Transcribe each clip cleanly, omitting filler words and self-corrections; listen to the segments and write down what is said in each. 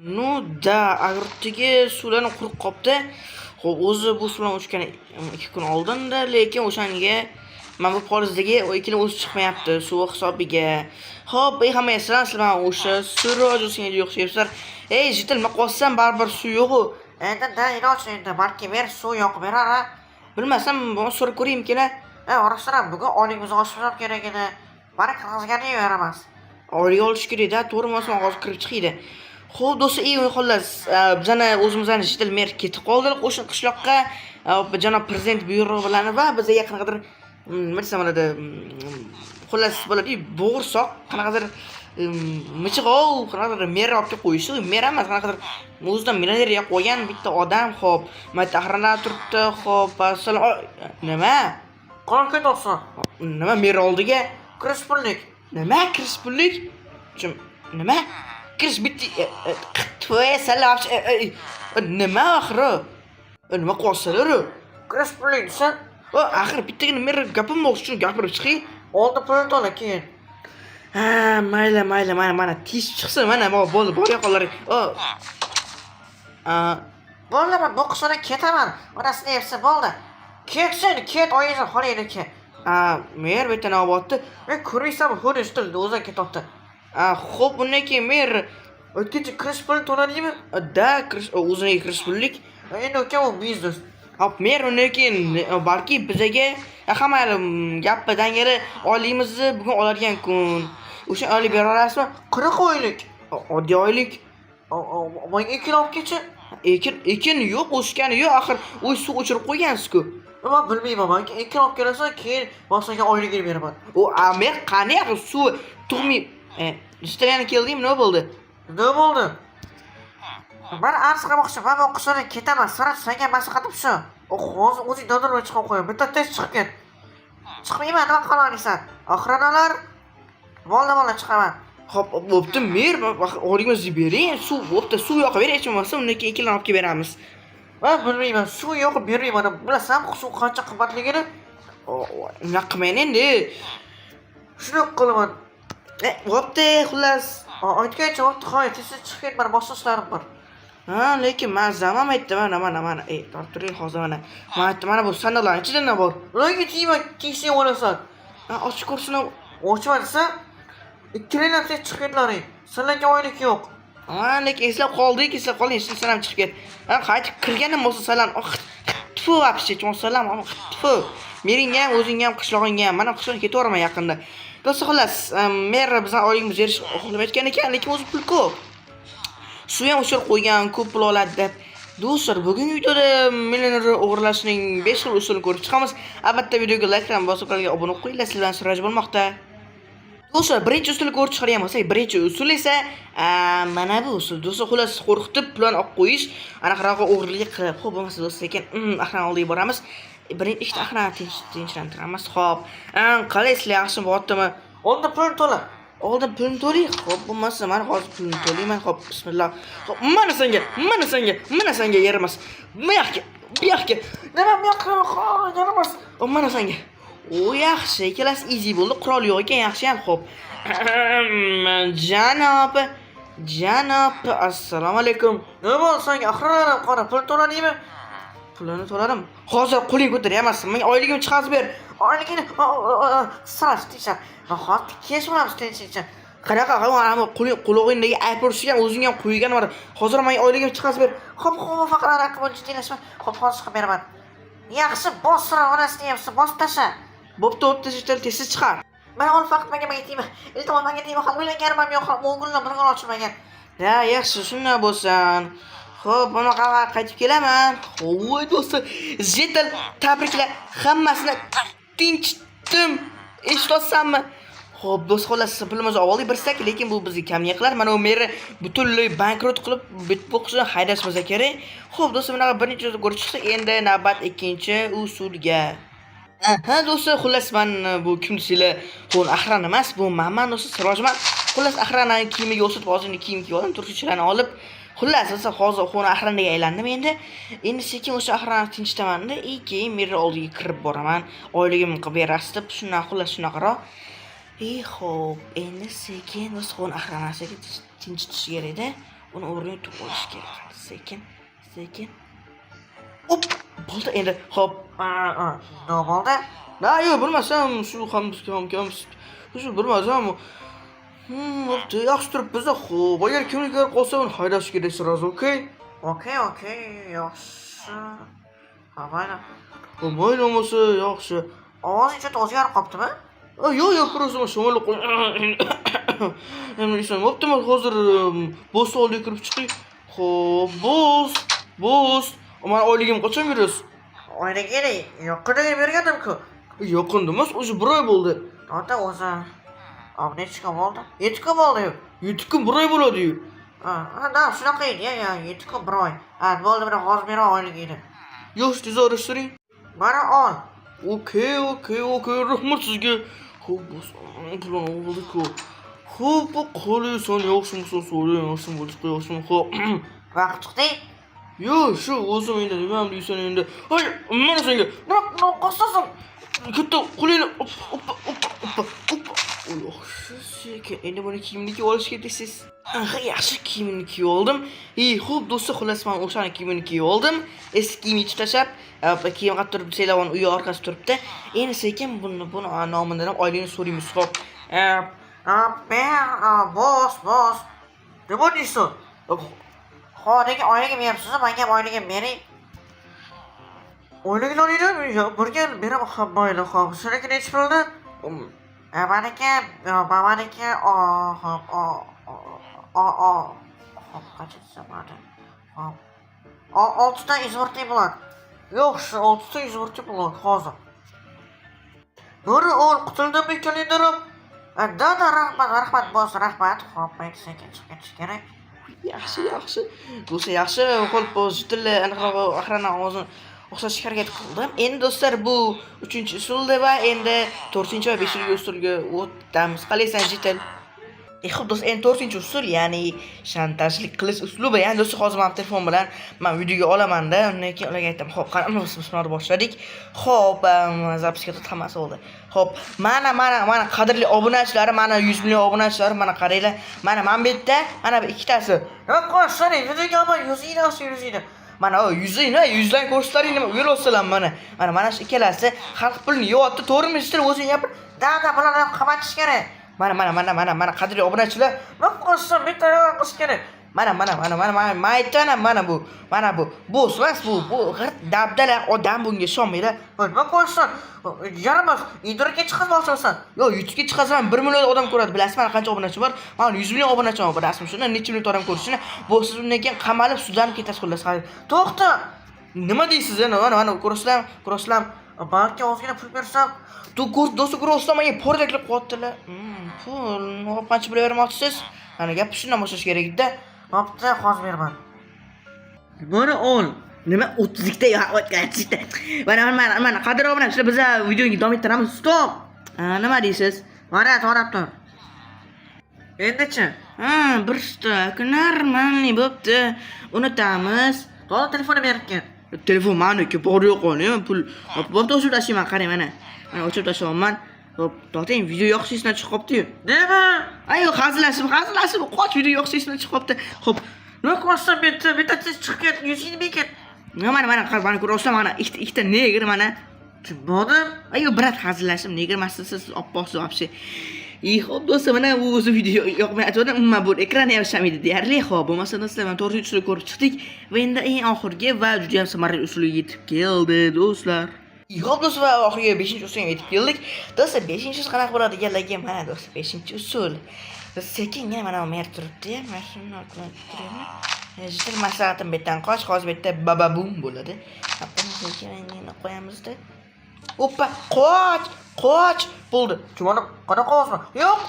Ну да, огород dagi suvlarni qurib qolibdi. Xo'p, o'zi bu suvlarni o'chgan 2 kun oldinda, lekin o'shanga mana bu polizdagi ekin o'zi chiqmayapti suvi hisobiga. Xo'p, ey, hammaga salom, sizlar bilan o'sha Siroj o'sanga o'xshayapsizlar. Ey, житель, nima qilyapsan? Baribir suv yo'q-u. Endi da iloji endi balki mer suv yoqib berar, a. Bilmasam, buni so'rab ko'raymikin, a? E, rostdan ham bugun oyligimizni oshirib kerak edi. Mana kirgizgani beramiz. Oylik olish kerak-da, to'g'ri bo'lmasa hozir kirib chiqiydi. Xo'p, do'stlar, ey, xullas, bizani o'zimizni житель mer ketib qoldi o'sha qishloqqa, janob prezident buyrug'i bilan va bizga qanaqadir, nima desam bo'ladi, xullas bo'ladi, bo'g'irsoq, qanaqadir michig'ov, qanaqadir mer olib kelib qo'yishdi. U mer emas, qanaqadir o'zidan millioner yoqib qo'ygan bitta odam. Xo'p, mana охрана turibdi. Xo'p, assalom, nima? Qolib ketyapsan. Nima mer oldiga? Kirish pullik. Nima kirish pullik? Nima? Kirish bitta tvoy salom, nima axiri? Nima qilyapsizlar? Kirish pullik desa, O, axir bittagina mer gapim bor, shuni gapirib chiqing. Oldin pulni to'la, keyin. Ha, mayli, mayli, mana, mana tez chiqsin, mana bo'ldi, bor yoqlar. O. A, Bo'ldi, men bu qishloqdan ketaman. Onasini hepsi bo'ldi. Ketsin, ket, oyingni xohlayniki. A, mer bitta navbatda. Men ko'rmaysanmi, xuddi shu o'zi ketyapti. A, xo'p, undan keyin mer O'tkinchi kirish pulini to'ladingmi? Da kirish o'ziniga kirish pullik. Endi uka, u biznes. Hop, mer undan keyin balki bizaga hamma gapni dangari oyligimizni bugun oladigan kun. O'sha oylik bera olasizmi? 40 oylik. Oddiy oylik. Menga ekin olib kelchi. Ekin yo'q, o'sgani yo'q, axir u suv o'chirib qo'ygansiz-ku. Men bilmayman, menga ekin olib kelasan, keyin men senga oyligini beraman. U mer qani axir suv tug'may yana keldingmi, nima bo'ldi? Nima bo'ldi? Man arz qilmoqchiman, bu qishloqdan ketaman. Sira senga maslahatim shu. Hozir o'zing dodorga chiqib qo'y. Bitta tez chiqib ket. Chiqmayman, nima qilolmaysan? Охрана lar. Bo'ldi, bo'ldi, chiqaman. Xo'p, bo'pti, mer, oyligimizni bering, suv bo'pti, suv yoqib bering, hech bo'lmasa undan keyin ekinlarni olib kelib beramiz. Men bilmayman, suv yoqib bermayman. Bilasanmi, suv qancha qimmatligini? Unaqa qilmang endi. Shunaqa qilaman. E, bo'pti, xullas. Aytgancha, vaqti hoy, tez chiqib ket, mana boshqa ishlarim bor. Ha, lekin mazam ham aytdi, mana, mana, mana. Ey, tortib turing hozir mana. Mana aytdi, mana bu sandiqlarning ichida nima bor? Ularga tegma, tegsang o'lasan. Ha, ochib ko'rsin. Ochma desa, ikkalanglar tez chiqib ketlaring. Sizlarga oylik yo'q. Ha, lekin eslab qoldik, eslab qolding, sen ham chiqib ket. Ha, qaytib kirganim bo'lsa salam. Oh, tfu, вообще, salam, tfu. Meringga ham, o'zingga ham, qishlog'ingga ham. Mana qishloqqa ketaveraman yaqinda. Do'stlar, xullas, mer bizning oyligimizni berish xohlamayotgan ekan, lekin o'zi pul ko'p. Suv ham o'chirib qo'ygan, ko'p pul oladi deb. Do'stlar, bugungi videoda millioner o'g'irlashning 5 xil usulini ko'rib chiqamiz. Albatta videoga like ham bosib, kanalga obuna bo'lib qo'yinglar, sizlar bilan Siroj bo'lmoqda. Do'stlar, birinchi usulni ko'rib chiqadigan bo'lsak, birinchi usul esa mana bu usul. Do'stlar, xullas, qo'rqitib pulni olib qo'yish, anaqaroq o'g'irlik qilib. Xo'p, bo'lmasa do'stlar, sekin охрана oldiga boramiz. Birinchi ikkita охрана tinchlantiramiz. Xo'p, qalaysizlar, yaxshimi, bo'lyaptimi? Oldin pulni to'la. Oldin pulni to'lay. Xo'p, bo'lmasa mana hozir pulni to'layman. Xo'p, bismillah. Xo'p, mana senga, mana senga, mana senga yeramas. Bu yoqqa, bu yoqqa. Nima bu yoqqa yaramas. O, mana senga. O, yaxshi, ikkalasi easy bo'ldi. Qurol yo'q ekan, yaxshi ham. Xo'p. Janob, janob, assalomu alaykum. Nima bo'ldi senga? Охрана qara, pul to'ladingmi? Pulini to'ladim. Hozir qo'ling ko'taryapman. Menga oyligimni chiqarib ber. Oyligini sirash tekshir. Hozir kelishib olamiz tinchlikcha. Qanaqa ana qo'ling qulog'ingdagi ayb urishga ham o'zing ham qo'ygan bor. Hozir menga oyligimni chiqarib ber. Xo'p, xo'p, faqat anaqa bo'yicha jiddiylasma. Xo'p, hozir chiqib beraman. Yaxshi, bos sira onasini yemsin, bosib tasha. Bo'pti, bo'pti, житель, tez chiqar. Mana ol, faqat menga tegma. Iltimos, menga tegma, hali uylanganim ham yo'q, hali 10 kundan bir kun ochilmagan. Ya, yaxshi, shunday bo'lsin. Xo'p, bunaqa qaytib kelaman. Voy do'stlar, житель, tabriklar, hammasini tinchitdim. Eshityapsanmi? Xo'p, do'st, xullas, pulimizni oldik bir sak, lekin bu bizga kamlik qilar. Mana u meri butunlay bankrot qilib, bitboxni haydashmasa kerak. Xo'p, do'stlar, bunaqa bir necha ko'rib chiqsak, endi navbat ikkinchi usulga. Ha, do'stlar, xullas, man bu kim desanglar, bu охрана emas, bu manman do'stlar, Sirojman. Xullas, охрана ning kiyimiga o'xshatib hozir kiyim kiyib oldim, turkichalarni olib. Xullas, do'stlar, hozir xona охрана ga aylandim endi. Endi sekin o'sha охрана ni tinchitaman-da, и keyin meri oldiga kirib boraman. Oyligimni qilib berasiz deb, shundan xullas shunaqaroq. И xo'p, endi sekin o'z xona охрана siga tinchitish kerakda. Uni o'rniga turib olish kerak. Sekin, sekin. Op, bo'ldi endi. Xo'p. Nima bo'ldi? Na, yo'q, bilmasam, shu ham ham shu bilmasam. Bo'pti, yaxshi turibmiz. Xo'p, agar kimni ko'rib qolsa, uni haydash kerak сразу, okey? Okey, yaxshi. Ha, mayli. Mayli bo'lmasa, yaxshi. Ovozing juda o'zgarib qolibdimi? Yo'q, yo'q, просто shamol qo'y. Endi bo'pti, man hozir boss oldiga kirib chiqay. Xo'p, boss, boss. Mana oyligim qachon berasiz? Oyligini yaqinda bergandim-ku. Yaqinda emas, уже bir oy bo'ldi. Ota o'zi. Necha kun bo'ldi? 7 kun bo'ldi. 7 kun bir oy bo'ladi-yu. Ha, da, shunaqa edi, ya, 7 kun bir oy. Ha, bo'ldi, mana hozir beraman oyligingni. Yo'q, tez arashtiring. Mana ol. Okey, rahmat sizga. Xo'p, boss, pulni oldik-ku. Xo'p, bu qalaysan, yaxshimisan, so'rang, yaxshimi, bo'ldi, yaxshimi, xo'p. Vaqt chiqding? Yo'q, shu o'zim endi nima deysan endi. Hay, mana senga. Nima qilsasin? Katta qo'lingni op, op, op, op, op. Yaxshi, sekin. Endi buni kiyimini kiyib olish kerak siz. Aha, yaxshi kiyimini kiyib oldim. Xo'p, do'stlar, xullas men o'shani kiyimini kiyib oldim. Eski kiyimni yechib tashlab, kiyim qatib turib, Selavon uyi orqasida turibdi. Endi sekin buni nomidan ham oyligini so'raymiz. Xo'p. Men, boss, boss. Nima deysan? Xo'p, nega oyligim beryapsiz? Menga ham oyligim bering. Oyligini olaylik, birga beraman, xo'p, mayli, xo'p. Seniki nechi puldi? Maniki, maniki, xo'p, o, o, xo'p, qancha desam bo'ladi? Xo'p. Oltita изумрудный блок. Yaxshi, oltita изумрудный блок hozir. Buni ol, qutuldim ekaningdan. Да, да, rahmat, rahmat, boss, rahmat. Xo'p, men sekin chiqib ketish kerak. Yaxshi, yaxshi. Do'stlar, yaxshi. Qo'l pozitivli anaqa охрана ovozini o'xshatishga harakat qildim. Endi do'stlar, bu 3-usulda va endi 4 va 5 usulga o'tamiz. Qalaysan, житель? Xo'p, do'stlar, endi 4-usul, ya'ni shantajlik qilish uslubi. Ya'ni do'stlar, hozir men telefon bilan men videoga olamanda, undan keyin ularga aytaman. Xo'p, qarang, bismillah boshladik. Xo'p, запись ga hammasi bo'ldi. Xo'p, mana mana mana qadrli obunachilarim, mana 100 million obunachilarim, mana qaranglar. Mana mana bu yerda, mana bu ikkitasi. Nima qilyapsan? Videoga olma, yuzingni olsin, yuzingni. Mana o yuzingni, yuzlarni ko'rsatlaring nima uyalosizlar mana. Mana mana shu ikkalasi xalq pulini yeyapti, to'g'rimi? Sizlar o'zing gapir. Да, да, bularni ham qamatish kerak. Mana mana mana mana mana qadrli obunachilar, Nima qilsam, bitta nima qilish kerak? Mana mana mana mana mana mana aytaman mana bu. Mana bu. Boss emas bu. Bu g'irt dabdala odam, bunga ishonmanglar. Nima qilyapsan? Yaramas, internetga chiqazmoqchisan. Yo'q, YouTube'ga chiqarsam 1 million odam ko'radi. Bilasizmi, mana qancha obunachi bor? Mana 100 million obunachim bor, bilasizmi? Shundan necha million odam ko'rishini. Bu siz undan keyin qamalib, sudlanib ketasiz xullas. To'xta. Nima deysiz yana? Mana mana ko'rasizlar, ko'rasizlar. Balki ozgina pul bersam, Do'stlar, ko'rasizlar, menga portaklar qo'yaptilar. Pul, hop, qancha pul bermoqchisiz? Mana gap shundan boshlash kerak edi. Bo'pti, hozir beraman. Buni ol. Nima 32 ta yo 32 ta. Mana mana mana qadrli obunachilar, biz videoni davom ettiramiz. Stop. Nima deysiz? Mana to'g'rab tur. Endichi? Ha, bir штук нормальный bo'pti. Unutamiz. To'g'ri, telefonni berib ket. Telefon maniki, bor yo'q nima pul. Hop, bo'pti, o'chirib tashlayman, qarang mana. Mana o'chirib tashlayapman. Hop, to'xtang, video yoqish esidan chiqib qolibdi-yu. Nima? Ay, yo'q, hazillashib, hazillashib, qoch, video yoqish esidan chiqib qolibdi. Xo'p, Nima qilyapsan bitta, bitta tez chiqib ket, yuzingni berket. Nima mana mana qara, mana ko'ryapsizlar, mana ikkita негр mana. Tushunmadim. Ay, yo'q, брат, hazillashib, негр emassiz, siz oppoqsiz вообще. И xo'p, do'stlar, mana bu o'zi video yoqmay aytgandim, umuman bu ekran ham ishlamaydi deyarli. Xo'p, bo'lmasa do'stlar, mana to'rtinchi usulni ko'rib chiqdik va endi eng oxirgi va juda ham samarali usulga yetib keldi, do'stlar. Xo'p, do'stlar, va oxirgi 5-usulga yetib keldik. Do'stlar, 5-usul qanaqa bo'ladi deganlarga, mana do'stlar, 5-usul. Biz sekingina mana bu mer turibdi, mana shuni turibdi. Житель, maslahatim, bu yerdan qoch, hozir bu yerda bababum bo'ladi. Sekin qo'yamizda. Oppa, qoch, qoch, bo'ldi. Tushunmadim. Qanaqa ovozmi? Yo'q.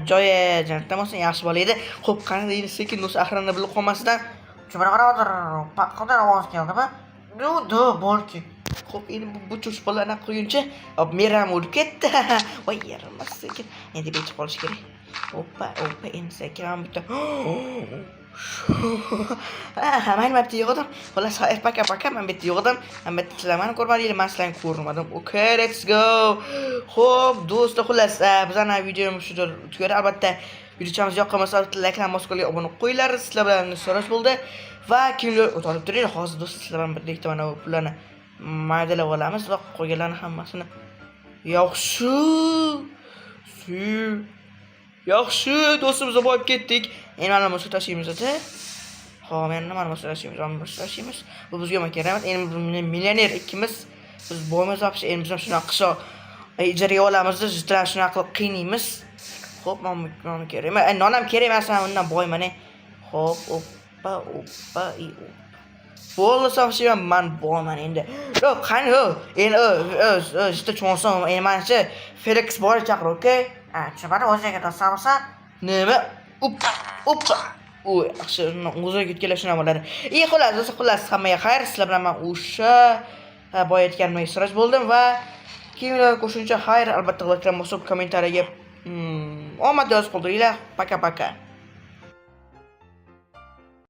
Joyi jannatdan bo'lsin, yaxshi bola edi. Xo'p, qani deydi, sekin do'st охрана bilib qolmasdan. Tushunmadim, qanaqadir paqqidan ovoz keldimi? Ну, да, balki. Xo'p, endi bu cho'chib bolalarni qo'yguncha, hop, mer ham o'lib ketdi. Voy, yaramas sekin. Endi bechib qolish kerak. Oppa, oppa, endi sekin ham bitta. Ha, men bu yerda yo'q edim. Xullas, пока, пока, men bu yerda yo'q edim. Men bu yerda sizlar meni ko'rmadinglar, men sizlarni ko'rmadim. Okay, let's go. Xo'p, do'stlar, xullas, bizning videomiz shu tugadi. Albatta, Videochamiz yoqqan bo'lsa, layklar bosib, obuna qo'yinglar. Sizlar bilan so'rash bo'ldi va kimlar o'tib turinglar. Hozir, do'stlar, sizlar bilan birgalikda mana bu pullarni maydalab olamiz va qolganlarni hammasini. Yaxshi. Su. Yaxshi, do'stimiz, boyib ketdik. Endi mana buni tashlaymiz. Xo'p, endi mana buni tashlaymiz, mana buni tashlaymiz. Bu bizga nima kerak emas. Endi millioner ikkimiz. Biz boymiz вообще. Endi biz ham shunaqa qishloq ijaraga olamiz, jitlar shunaqa qilib qiynaymiz. Xo'p, mana bu kerak emas. Non ham kerak emas, man undan boyman. Xo'p, oppa, oppa, i oppa. Bo'ldi, вообще man boyman endi. Yo'q, qani, o, endi o, o, jita cho'nsan, endi manimcha Felix bor, chaqir, okey? Ha, tushunmadim, o'zingga do'stamisan? Nima? Up, up. U yaxshi, o'ziga ketganlar shunaqa bo'ladi. И xullas, do'stlar, xullas, hammaga xayr. Sizlar bilan man o'sha boya aytganimdek Siroj bo'ldim va keyingi qo'shimcha xayr, albatta, layklar bosib, kommentariyaga omad yozib qoldiringlar. Пока, пока.